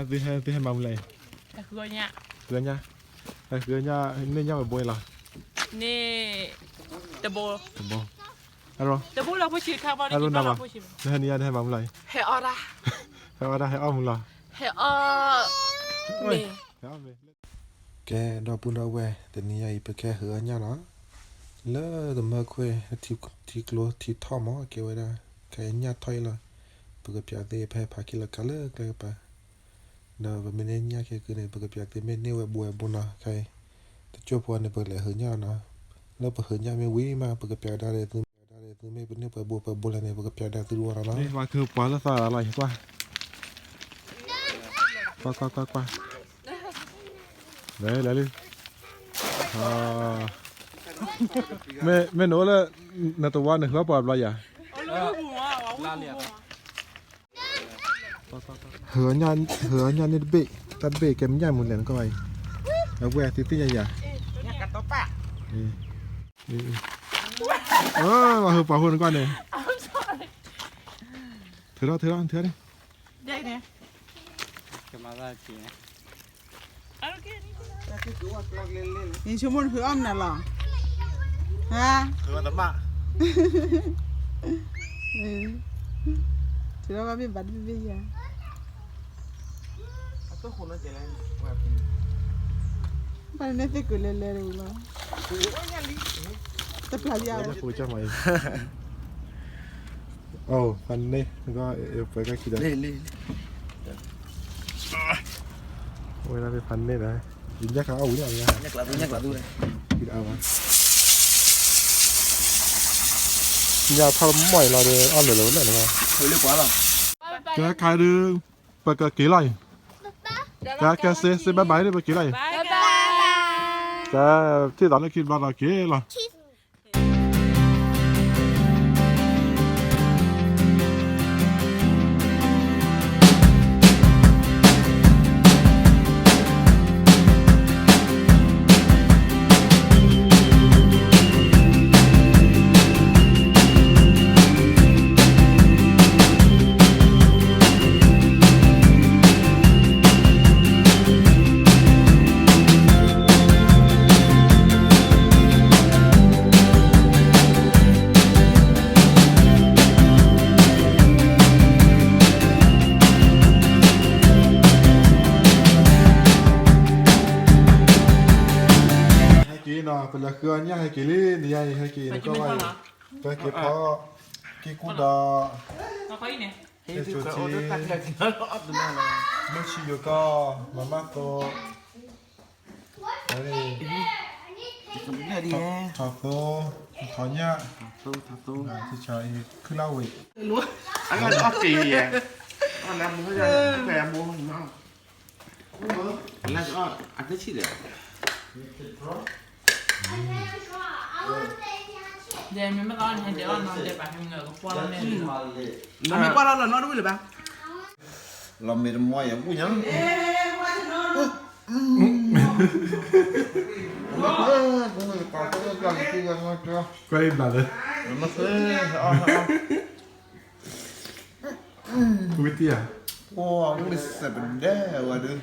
သုဟဲမၤမနုၤလဲၣ်အံၤ, ဃုအီၣ်ညၣ်, ဃုအီၣ်ညၣ်, ဟဲဃုအီၣ်ညၣ်, န့ၢ်ညၣ်ဝဲဘိအံၤလီၤ, န့ၢ်တဘိ, တဘိ, အရီ, တဘိလၢဖိဆံးခါဘၣ်, အရီနၤဘၣ်, နဟဲနံၤညါနဟဲမၤမနုၤလဲၣ်အံၤ, ဟဲအီၣ်ဒၣ်, ဟဲအီၣ်ဒၣ် ဟဲအီၣ်မနုၤလီၤ, ဟဲအီၣ်မ့ၤ, ဟဲအီၣ်မ့ၤ ကဲ ဒီပုၢ်ဒီဝဲၢ် တနံၤညါအံၤ ပကဟဲဃုအီၣ်ညၣ်လီၤ. လၢတမၢခွဲၣ် ထံကျိထံထီၣ်မး ကဲဝဲဒၣ် ခဲအံၤညၣ်ထီၣ်အံၤလီၤ. ပကပျးသုဖဲဖးခံလၢကါလၢကျဲကပၤ, ဒီးပမ့ၢ်န့ၢ်ညၣ်ခဲကုန့ၣ် ပကပျးသုမ့ၢ်န့ၢ်ဝဲဘိဝဲဘိနီၤ. ခဲအံၤ တကၠိၢ်ဖိန့ၣ် ပကလဲၤဃုညၣ်နီၤ. လၢပဃုညၣ်မ့ၢ်ဝံၤမး ပကပျးကဒါဒီးသု ပမ့ၢ်ပန့ၢ်ပှဲၤဘိပှဲၤဘိလဲၣ်န့ၣ် ပကပျးကဒါသုတဝီလီၤနီၤ. ပှၤကပှၤလၢသးလီၤ ကွၢ်, ကွၢ်ကွၢ်ကွၢ်, လဲၤလဲၤလံ, မ့ၢ်နအိၣ်လၢ နတဝီန့ၣ် ဃုအီၣ်ပှၤဘျီယၤ ဟၢညၣ်န့ၣ်တဘ့ၣ်, တၢ်တဘ့ၣ်ကဲမ့ၢ်ညၣ်မူလဲၣ်နကွၢ်ဘၣ်အံၤ, အဝဲသ့ၣ်သ့ၣ်ညါယၤ, အၢ ပှၤဟၢပှၤဟိနကွၢ်န့ၣ်, ထုးထီၣ်ထုးထီၣ်ထုးထီၣ်န့ၣ်, ယဆိကမိၣ်နဖုအီၣ်မနုၤလီၤ, ဟါ, ထုးထီၣ်ဘၣ်မ့ၢ်ဘၣ်တဘ့ၣ်ဘ့ၣ်ယၤ ဘၣ်န့ၣ်သ့ၣ်ကလဲၤလဲၤတဝံၤလီၤ, တပျၢ်ယၤ, အိၣ်ဖးန့ၣ်, ဝဲဒၣ်ဖးန့ၣ်ဒီး, ယညၣ်ခါအီၣ်ဝံၤလီၤ, ညၣ်ထီၣ်မီၢ်အံၤလီၤဒီး အီၣ်လၢာ်လၢာ်ဝဲလၢာ်န့ၣ်, ကဲခါဒုး ပကက့ၤလီၤအံၤ, ကဲကဲစ့စ့ဘၣ်ဘၣ်ဒုး ပက့ၤလီၤအံၤ, ကဲထံၣ်သးလၢခံဘျီဒီးက့ၤလီၤ. ဟဲက့ၤနီၤ, ပလဲၤဃုအီၣ်ညၣ်ဟဲက့ၤလံ, နံၤညါအံၤဟဲက့ၤနကွၢ်ဝဲအံၤ, ပဟဲက့ၤဖီ က့ၢ်ကူၣ်ဒီး ဟ့ၣ်စိၤထံ, မုၢ်ဆံယိၤကီၢ်, မၤမၢ်သိ, ထီၣ်သိ, ထီၣ်ညၣ်, ခုၣ်လၢဝံၤ, အတ့ၢ်ယဲ, အတ့ၢ်ယဲ, အတ့ၢ်ယဲ, အတ့ၢ်ယဲ, ဒဲမ့ၢ်မ့ၢ်အီၣ်န့ၣ် ဒဲအီၣ်နီၤ ဒဲဘၣ်ဟဲမုၢ်ကပှၢ်လီၤန့ၣ်, အမ့ၢ်ပှၢ်လီၤလီၤနီတဝံၣ်လၢၤဘၣ်, လီၤမ့ၢ်တမီၢ်ယၤဝံၣ်ညါ, ကွၢ်အံၤဘျးလၢ, ဝံၣ်တံၢ်ဧါ, အိၣ်မ့ၢ်စဲးပဒဲဝဲဒၣ်